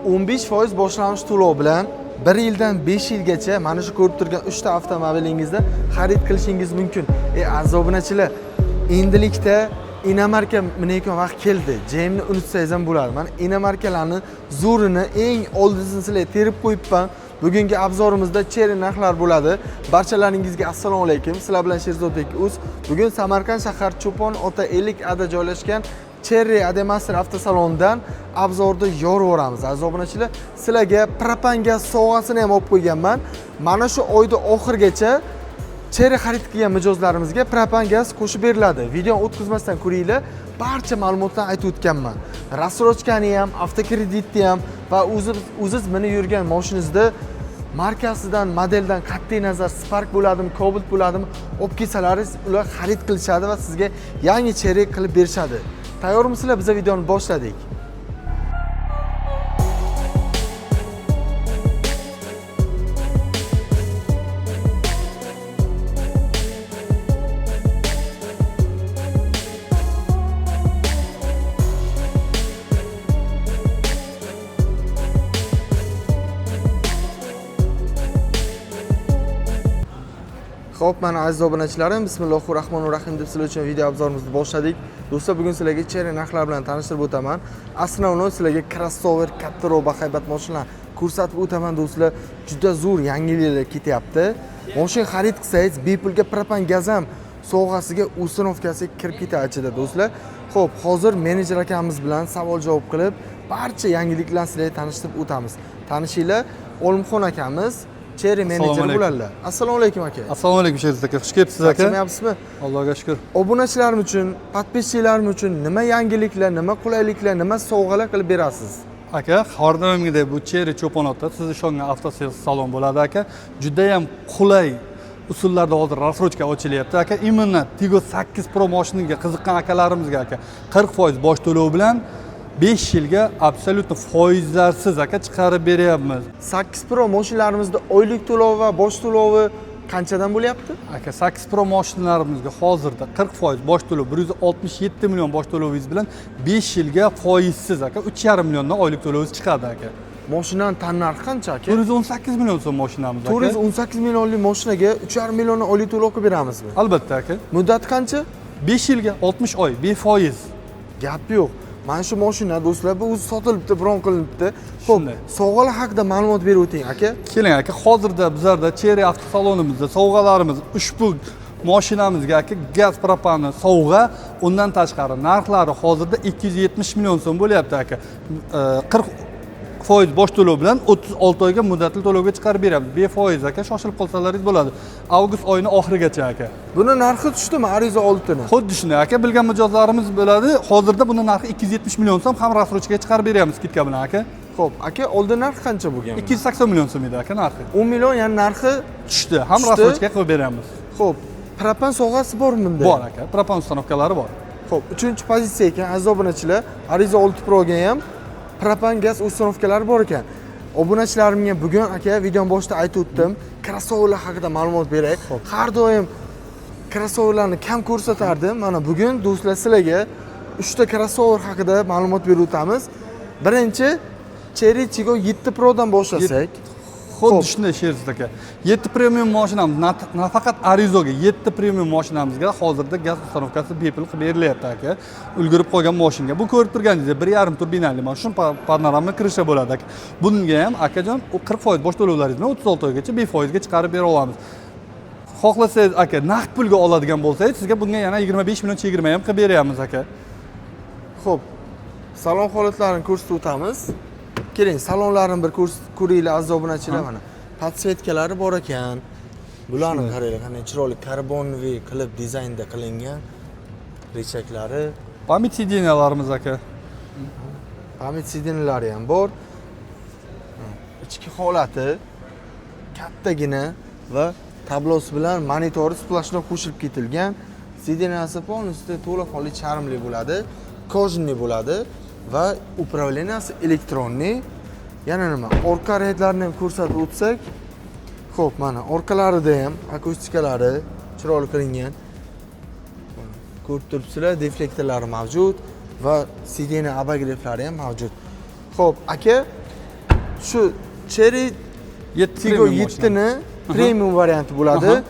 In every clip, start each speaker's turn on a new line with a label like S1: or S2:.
S1: 15% boshlang'ich to'lov bilan 1 yildan 5 yilgacha mana shu ko'rib turgan 3 ta avtomobilingizda xarid qilishingiz mumkin. Aziz obunachilar, endilikda inomarka minayotgan vaqt keldi. GMni unutsangiz ham bo'ladi. Mana inomarkalarni zo'rini eng oldisini sizlarga terib qo'yibman. Bugungi obzorimizda Chery narxlar bo'ladi. Barchalaringizga assalomu alaykum. Sizlar bilan Sherzodbek Uz. Bugun Samarqand shahar Cho'pon ota 50 ada joylashgan Chery Ademaster avtosalonidan obzorni yorib yuboramiz. Aziz obunachilar, sizlarga propan gaz sovg'asini ham olib qo'yganman. Mana shu oyda oxirigacha Chery xarid qilgan mijozlarimizga propan gaz qo'shib beriladi. Videoni o'tkazmasdan ko'ringlar, barcha ma'lumotlarni aytib o'tganman. Рассрочкani ham, avtokreditni ham va o'ziz minib yurgan mashinangizda markasidan, modeldan qat'iy nazar Spark bo'ladimi, Cobalt bo'ladimi, olib kelsalaringiz ular xarid qilishadi va sizga yangi Chery qilib berishadi. Tayyormisizlar? Biz videoni boshladik. Xo'p, mana aziz obunachilarim, bismillahir rohmanir rohim deb sizlar uchun video obzorimizni boshladik. Do'stlar, bugun sizlarga Chery narxlar bilan tanishtirib o'taman. Основной sizlarga crossover, kattaroq bahaybat mashinalar ko'rsatib o'taman do'stlar. Juda zo'r yangiliklar ketyapti. Mashina xarid qilsangiz, bepulga propan gaz ham sovg'asiga установкasi kirib ketadi ichida do'stlar. Xo'p, hozir menejer akamiz bilan savol javob qilib, barcha yangiliklarni sizlarga tanishtirib o'tamiz. Tanishinglar, Olimxon akamiz Chery menejeri
S2: alaykum.
S1: bo'ladilar. Assalomu alaykum aka.
S2: Assalomu alaykum Sherzod aka, xush kelibsiz aka.
S1: Charchamayapsizmi?
S2: Allohga shukur.
S1: Obunachilarim uchun, подписчиklarim uchun nima yangiliklar, nima qulayliklar, nima sovg'alar qilib berasiz?
S2: Aka, har doimgidek bu Chery Cho'ponotda siz ishongan avtosalon bo'ladi aka. Juda ham qulay usullarda hozir рассрочка ochilyapti aka. Именно Tiggo 8 Pro mashinaga qiziqqan akalarimizga aka 40% bosh to'lov bilan 5 yilga абсолютно foizlarsiz aka chiqarib beryapmiz.
S1: 8 Pro mashinalarimizda oylik to'lovi va bosh to'lovi qanchadan bo'lyapti?
S2: Aka, 8 Pro mashinalarimizga hozirda 40% bosh to'lov, 167 million bosh to'lovingiz bilan 5 yilga foizsiz aka 3,5 milliondan oylik to'lovingiz chiqadi aka.
S1: Mashinani tan narxi qancha aka?
S2: 418 million so'm mashinamiz aka.
S1: 418 millionlik mashinaga 3,5 milliondan oylik to'lov qilib beramizmi?
S2: Albatta aka.
S1: Muddati qancha?
S2: 5 yilga 60 oy befoiz.
S1: Gap yo'q. Mana shu mashina do'stlar, bu o'zi sotilibdi, bron qilinibdi. Xo'p,
S2: Shunday.
S1: sovg'alar haqida ma'lumot berib o'ting aka.
S2: Keling aka, hozirda bizlarda Chery avtosalonimizda sovg'alarimiz ushbu mashinamizga aka gaz propani sovg'a, undan tashqari narxlari hozirda 270 million so'm bo'lyapti aka. 40% bosh to'lov bilan 36 oyga muddatli to'lovga chiqarib beramiz. Befoiz aka, shoshilib qolsalaringiz bo'ladi. Avgust oyini oxirigacha aka.
S1: Buni narxi tushdimi Arrizo 6ni?
S2: Xuddi shunday aka, bilgan mijozlarimiz biladi. Hozirda buni narxi 270 million so'm, ham рассрочка chiqarib beryapmiz скидка bilan aka.
S1: Xo'p, aka, oldin narxi qancha bo'lgan?
S2: 280 million so'm edi aka narxi.
S1: 10 million, ya'ni narxi
S2: Tushdi, ham
S1: Tushdi.
S2: рассрочка qilib beramiz.
S1: Xo'p, propan sovg'asi bormi bunda?
S2: Bor aka, propan установкалari bor.
S1: Xo'p, 3-pozitsiya ekan, aziz obunachilar, Arrizo 6 Proga ham propan gaz установкалari bor ekan. Obunachilarimga bugun aka videoni boshida aytib o'tdim, krossoverlar haqida ma'lumot beray. Har doim krossoverlarni kam ko'rsatardim. Mana bugun do'stlar sizlarga 3 ta krossover haqida ma'lumot berib o'tamiz. Birinchi Chery Tiggo 7 Prodan boshlasak.
S2: Xuddi
S1: Xo'p.
S2: shunday Sherzod aka. 7 premium mashinamiz nafaqat Arrizoga, 7 premium mashinamizga hozirda gaz установкasi bepul qilib berilyapti aka. Ulgurib qolgan mashinaga. Bu ko'rib turganingizdek 1,5 turbinali mashina, panorama крыша bo'ladi aka. Bunga ham akajon 40% bosh to'lovlaringiz bilan 36 oygacha befoizga chiqarib bera olamiz. Xohlasangiz aka, naqd pulga oladigan bo'lsangiz, sizga bunga yana 25 million chegirma ham qilib beryapmiz aka.
S1: Xo'p, salon holatlarini ko'rsatib o'tamiz. Keling, salonlarini bir ko'ringlar aziz obunachilar mana. Подсветкалari bor ekan. Bularni qaranglar, qanday chiroyli karbonli qilib dizaynda qilingan рычаглari
S2: Память сиденья larimiz aka.
S1: Память сиденья lari ham bor. Ichki holati kattagina va tablosi bilan monitori сплошной qo'shilib ketilgan. Сиденья si полностью to'laqonli charmli bo'ladi, кожаный bo'ladi va управления si электронный. Yana nima? Orqa ряд larni ham ko'rsatib o'tsak. Xo'p, mana orqalarida ham akustikalari chiroyli qilingan. Ko'rib turibsizlar, deflektorlari mavjud va сиденье обогрев lari ham mavjud. Xo'p, aka, shu Chery
S2: 7
S1: Tiggo
S2: premium
S1: 7 ni premium varianti bo'ladi.
S2: Aha.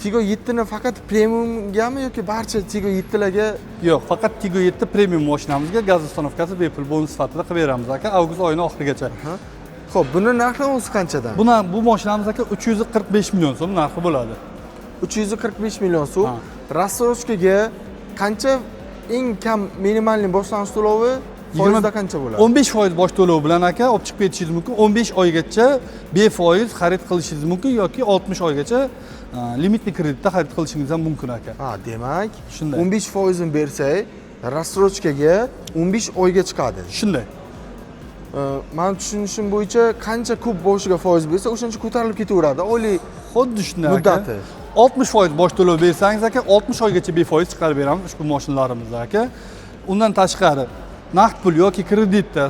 S1: Tiggo 7 ni faqat premiumgami yoki barcha Tiggo 7 larga?
S2: Yo'q, faqat Tiggo 7 premium mashinamizga gaz установка si bepul bonus sifatida qilib beramiz, aka, avgust oyini oxirigacha.
S1: Xo'p, buni narxi o'zi qanchadan?
S2: Buni, bu mashinamiz, aka, 345 million so'm narxi bo'ladi.
S1: 345 million so'm.
S2: Ha.
S1: Рассрочка ga qancha, eng kam, минимальный boshlang'ich to'lovi foizda qancha bo'ladi?
S2: 15% bosh to'lov bilan, aka, olib chiqib ketishingiz mumkin. 15 oygacha befoiz xarid qilishingiz mumkin yoki 60 oygacha лимитный kreditda xarid qilishingiz ham mumkin, aka.
S1: Ha, demak,
S2: Shunday.
S1: 15 foizini bersak, рассрочка ga 15 oyga chiqadi.
S2: Shunday.
S1: Man tushunishim bo'yicha, qancha ko'p boshiga foiz bersa, o'shancha ko'tarilib ketaveradi. Oylik
S2: Xuddi shunday, aka.
S1: muddati.
S2: 60% bosh to'lov bersangiz, aka, 60 oygacha befoiz chiqarib beramiz ushbu mashinalarimizni, aka. Undan tashqari, naqd pul yoki kreditda,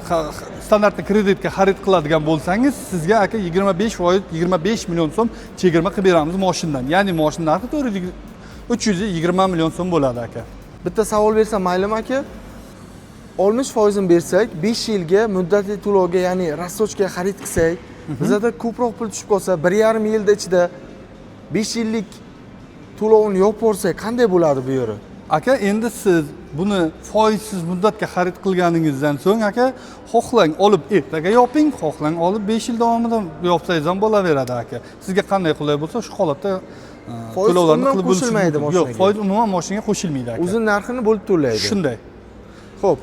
S2: standartli kreditga xarid qiladigan bo'lsangiz, sizga, aka, 25%, 25 million so'm chegirma qilib beramiz moshindan. Ya'ni moshin narxi 320 million so'm bo'ladi, aka.
S1: Bitta savol bersam maylimi, aka? 60 foizini bersak, 5 yilga muddatli to'lovga, ya'ni рассрочка ga xarid qilsak, bizada ko'proq pul tushib qolsa, 1,5 yilda ichida 5 yillik to'lovini yopib yuborsak, qanday bo'ladi bu yeri?
S2: Aka, endi siz buni foizsiz muddatga xarid qilganingizdan so'ng, aka, xohlang olib ertaga yoping, xohlang olib 5 yil davomida yopsangiz ham bo'laveradi, aka. Sizga qanday qulay bo'lsa, shu holatda
S1: Foiz
S2: to'lovlarni
S1: umuman
S2: qilib bo'lishingiz
S1: qo'shilmaydi
S2: mumkin. Yo'q,
S1: mashinaga?
S2: Foiz umuman mashinaga qo'shilmaydi, aka.
S1: O'zini narxini bo'lib to'laydi.
S2: Shunday.
S1: Xo'p.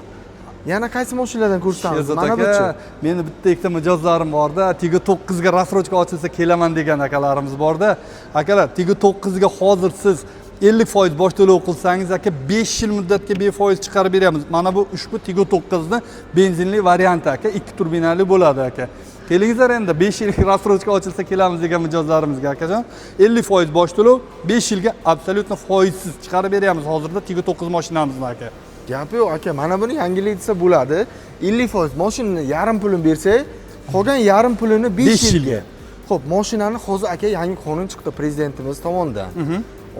S1: Yana qaysi mashinalardan ko'rsatamiz?
S2: Sherzod
S1: Mana
S2: aka,
S1: buchi.
S2: Meni bitta ikkita mijozlarim borda, Tiggo 9 ga рассрочка ochilsa kelaman degan akalarimiz borda. Akalar, Tiggo 9 ga hozir siz 50% bosh to'lov qilsangiz, aka, 5 yil muddatga befoiz chiqarib beramiz. Mana bu ushbu Tiggo 9 ni benzinli varianti, aka, ikki turbinali bo'ladi, aka. Kelingizlar endi, 5 yillik рассрочка ochilsa kelamiz degan mijozlarimizga, akajon. 50% bosh to'lov, 5 yilga абсолютно foizsiz chiqarib beryapmiz hozirda Tiggo 9 mashinamizni, aka.
S1: Gapi yo'q, aka, mana buni yangilik desa bo'ladi. 50% mashinani yarim pulini bersak, qolgan yarim pulini 5
S2: 5
S1: yilga.
S2: Yilga.
S1: Xo'p, mashinani hozir, aka, yangi qonun chiqdi prezidentimiz tomonidan.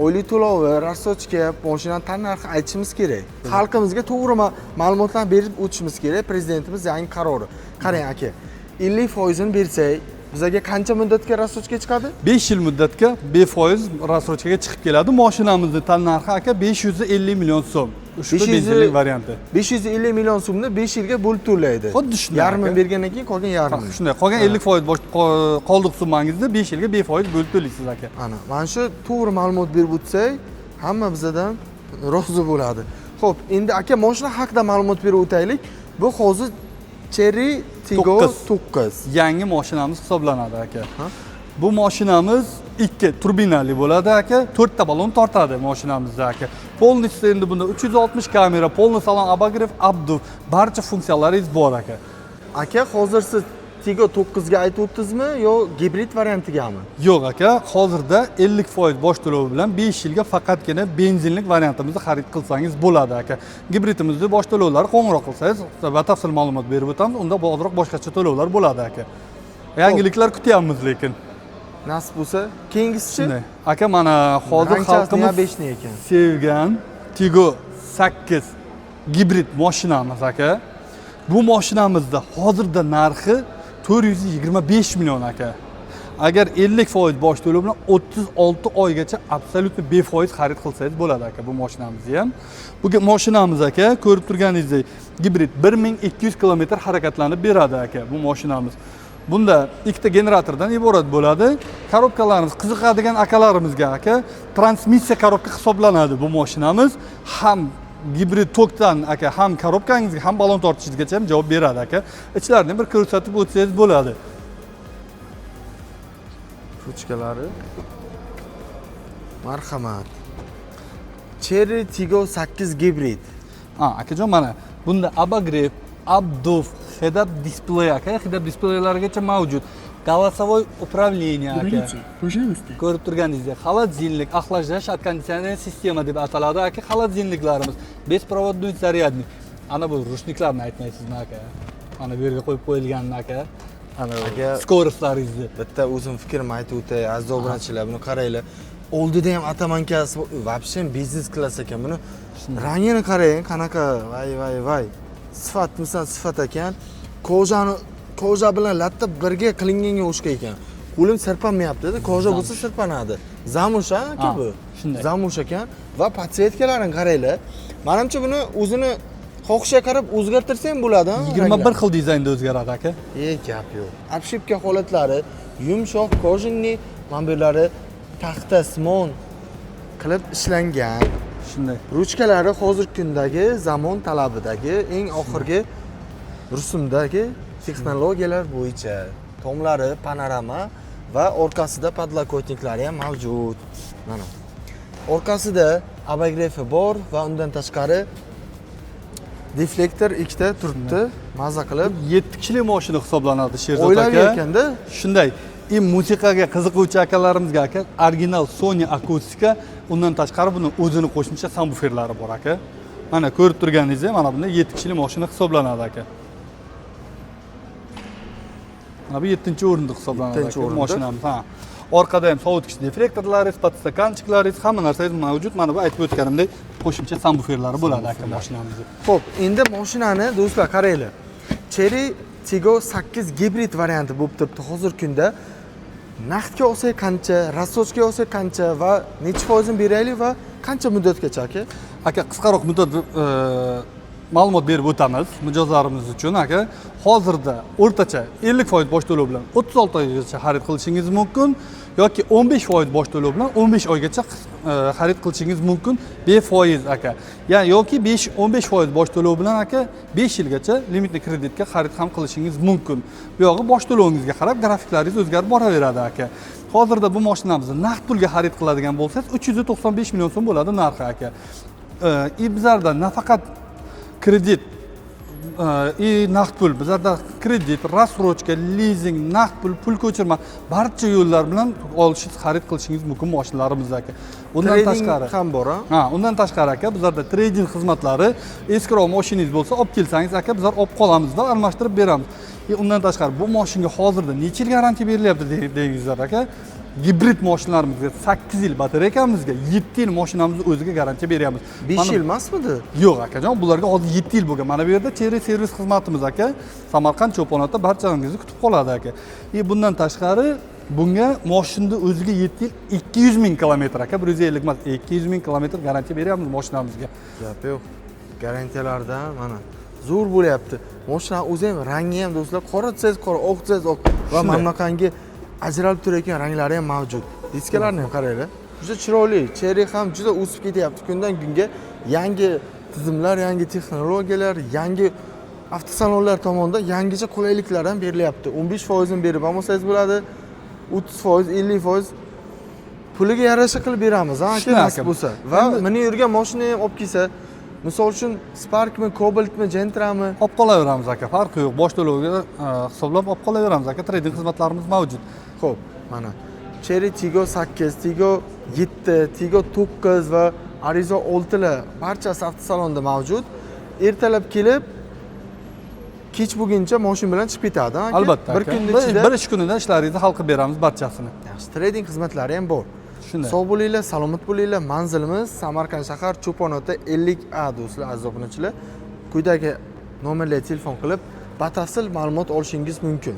S1: Oylik to'lovi, рассрочка, mashinani tan narxi aytishimiz kerak. Xalqimizga to'g'ri ma'lumotlarni berib o'tishimiz kerak. Prezidentimiz yangi qarori. Qarang, aka, 50 foizini bersak, bizga qancha muddatga рассрочка chiqadi?
S2: 5 yil muddatga befoiz рассрочка ga chiqib keladi. Mashinamizni tan narxi, aka, 550 million so'm. Ushbu
S1: 500
S2: benzinli varianti.
S1: 550 million so'mni 5 yilga bo'lib to'laydi.
S2: Xuddi shunday,
S1: Yarmini
S2: aka.
S1: bergandan keyin qolgan yarmini.
S2: Shunday. Qolgan 50% bosh qoldiq summangizni 5 yilga befoiz bo'lib to'laysiz, aka.
S1: Ana, mana shu to'g'ri ma'lumot berib o'tsak, hamma bizadan rozi bo'ladi. Xo'p, endi, aka, mashina haqida ma'lumot berib o'taylik. Bu hozir Chery Tiggo
S2: 9.
S1: 9.
S2: Yangi mashinamiz hisoblanadi, aka.
S1: Ha?
S2: Bu mashinamiz ikki turbinali bo'ladi, aka. To'rtta balon tortadi mashinamizda, aka. Полностью endi bunda 360 kamera, полный salon, обогрев, обдув, barcha funksiyalaringiz bor, aka.
S1: Aka, hozir siz Tiggo 9 ga aytib o'tdingizmi yo gibrid variantigami?
S2: Yo'q, aka, hozirda 50% bosh to'lovi bilan 5 yilga faqatgina benzinlik variantimizni xarid qilsangiz bo'ladi, aka. Gibridimizni bosh to'lovlari, qo'ng'iroq qilsangiz, batafsil ma'lumot berib o'tamiz, unda ozroq boshqacha to'lovlar bo'ladi, aka. Yangiliklar kutyapmiz lekin.
S1: Nasib bo'lsa, keyingisichi?
S2: Shunday. Aka, mana hozir
S1: Rangchasi
S2: xalqimiz
S1: необычный ekan.
S2: sevgan Tiggo 8 gibrid mashinamiz, aka. Bu mashinamizda hozirda narxi 425 million, aka. Agar 50% bosh to'lov bilan 36 oygacha абсолютно befoiz xarid qilsangiz bo'ladi, aka, bu mashinamizni ham. Bu mashinamiz, aka, ko'rib turganingizdek, gibrid 1200 kilometr harakatlanib beradi, aka, bu mashinamiz. Bunda ikkita generatordan iborat bo'ladi. Коробка larimiz qiziqadigan akalarimizga, aka, transmissiya коробка hisoblanadi bu mashinamiz. Ham gibrid tokdan, aka, ham коробка ngizga, ham balon tortishingizgacha ham javob beradi, aka. Ichlarini bir ko'rsatib o'tsangiz bo'ladi.
S1: Ruchkalari. Marhamat. Chery Tiggo 8 gibrid.
S2: Ha, akajon, mana bunda обогрев, обдув, head-up display, aka, head-up displeylargacha mavjud. Голосовой управление, aka.
S3: Говорите, пожалуйста.
S2: Ko'rib turganingizdek, холодильник, охлаждающий от кондиционер система deb ataladi, aka, холодильник larimiz, беспроводной зарядник. Ana bu ручник larni aytmaysizmi, aka? Mana bu yerga qo'yib qo'yilganini, aka. Ana
S1: Aka-
S2: скорость laringizni.
S1: Bitta o'zim fikrimni aytib o'tay, aziz obunachilar, buni qaranglar. Oldida ham оттоманка si, вообще biznes klass ekan. Buni rangini qarang, qanaqa, voy voy voy. Sifatmisan, sifat ekan. Кожа ni, кожа bilan latta birga qilinganga o'xshar ekan. Qo'lim sirpanmayapti-da, кожа bo'lsa sirpanadi. Замша aka
S2: Ha,
S1: bu.
S2: Shunday.
S1: Замша ekan va подсветка larini qaranglar. Manimcha, buni o'zini xohishiga qarab o'zgartirsa ham bo'ladi, ha,
S2: 21 xil dizaynda o'zgaradi, aka.
S1: E, gap yo'q. Обшивка holatlari yumshoq, кожаный, mana bu yerlari taxta simon qilib ishlangan.
S2: Shunday.
S1: Ruchkalari hozirgi kundagi zamon talabidagi eng oxirgi rusumdagi texnologiyalar bo'yicha. Tomlari panorama va orqasida подлокотник lari ham mavjud. Mana. Orqasida обогрев i bor va undan tashqari дефлектор ikkita turibdi. Maza qilib.
S2: 7 kishilik mashina hisoblanadi, Sherzod
S1: Oilaviy
S2: aka.
S1: ekanda.
S2: Shunday. И musiqaga qiziquvchi akalarimizga, aka, original Sony akustika, undan tashqari buni o'zini qo'shimcha sabvuferlari bor, aka. Mana ko'rib turganingizdek, mana bunday 7 kishilik mashina hisoblanadi, aka. Mana bu 7-o'rindiq hisoblanadi,
S1: Yettinchi
S2: aka,
S1: o'rindiq.
S2: mashinamiz, ha. Orqada ham sovutgich дефлектор laringiz, подстаканчик laringiz, hamma narsangiz mavjud. Mana bu aytib o'tganimdek qo'shimcha sabvuferlari bo'ladi, aka, mashinamizda.
S1: Xo'p, endi mashinani, do'stlar, qaranglar. Chery Tiggo 8 gibrid varianti bo'lib turibdi hozirgi kunda. Naqdga olsak qancha, рассрочка ga olsak qancha va necha foizini beraylik va qancha muddatgacha, aka?
S2: Aka, qisqaroq muddat ma'lumot berib o'tamiz mijozlarimiz uchun, aka. Hozirda o'rtacha 50% bosh to'lov bilan 36 oygacha xarid qilishingiz mumkin yoki 15% bosh to'lov bilan 15 oygacha xarid qilishingiz mumkin befoiz, aka. Ya'ni yoki 5 15% bosh to'lov bilan, aka, 5 yilgacha limitli kreditga xarid ham qilishingiz mumkin. Bu yog'i bosh to'lovingizga qarab grafiklaringiz o'zgarib boraveradi, aka. Hozirda bu mashinamizni naqd pulga xarid qiladigan bo'lsangiz, 395 million so'm bo'ladi narxi, aka. И bizlarda nafaqat kredit и naqd pul, bizlarda kredit, рассрочка, lizing, naqd pul, pul ko'chirma, barcha yo'llar bilan olishingiz, xarid qilishingiz mumkin mashinalarimizni, aka. Undan
S1: Trading
S2: tashqari
S1: ham bor, a?
S2: Ha, undan tashqari, aka, bizlarda trading xizmatlari, eskiroq mashinangiz bo'lsa, olib kelsangiz, aka, bizlar olib qolamiz va almashtirib beramiz. И undan tashqari bu mashinaga hozirda necha yil garantiya berilyapti dengizlar, aka? Gibrid mashinalarimizga 8 yil, batareykamizga 7 yil mashinamizni o'ziga garantiya beryapmiz.
S1: 5
S2: Mana-
S1: yil emasmidi?
S2: Yo'q, akajon, bularga hozir 7 yil bo'lgan. Mana bu yerda Chery servis xizmatimiz, aka, Samarqand Cho'ponota barchangizni kutib qoladi, aka. И bundan tashqari bunga moshinni o'ziga 7 yil 200 ming kilometr, aka, 150 emas, 200 ming kilometr garantiya beryapmiz mashinamizga.
S1: Gap yo'q. Garantiyalardan mana zo'r bo'lyapti. Mashina o'zi ham, rangi ham, do'stlar, qora desangiz qora, oq desangiz oq va
S2: Shunday.
S1: mana bunaqangi ajralib turayotgan ranglari ham mavjud. Diskalarni ham qaranglar. Juda chiroyli. Chery ham juda o'sib ketyapti kundan kunga. Yangi tizimlar, yangi texnologiyalar, yangi avtosalonlar tomonidan yangicha qulayliklar ham berilyapti. 15% berib ham olsangiz bo'ladi. 30%, 50% puliga yarasha qilib beramiz, ha, aka,
S2: Shunday,
S1: nasib
S2: aka.
S1: bo'lsa. Va minib yurgan mashina ham olib kelsa, misol uchun Sparkmi, Cobaltmi, Gentrami?
S2: Olib qolaveramiz, aka, farqi yo'q. Bosh to'lovga hisoblab olib qolaveramiz, aka. Trading xizmatlarimiz mavjud.
S1: Xo'p, mana Chery Tiggo 8, Tiggo 7, Tiggo 9 va Arrizo 6 lar barchasi avtosalonda mavjud. Ertalab kelib, kech bo'lguncha mashina bilan chiqib ketadi, ha, aka?
S2: Albatta,
S1: Bir
S2: aka.
S1: kunni ichida
S2: Bir ish kunida ishlaringizni hal qilib beramiz barchasini.
S1: Yaxshi, trading xizmatlari ham bor.
S2: Shunday.
S1: Sog' bo'linglar, salomat bo'linglar. Manzilimiz Samarqand shahar, Cho'ponota 50A, do'stlar, aziz obunachilar. Quyidagi nomerlarga telefon qilib, batafsil ma'lumot olishingiz mumkin.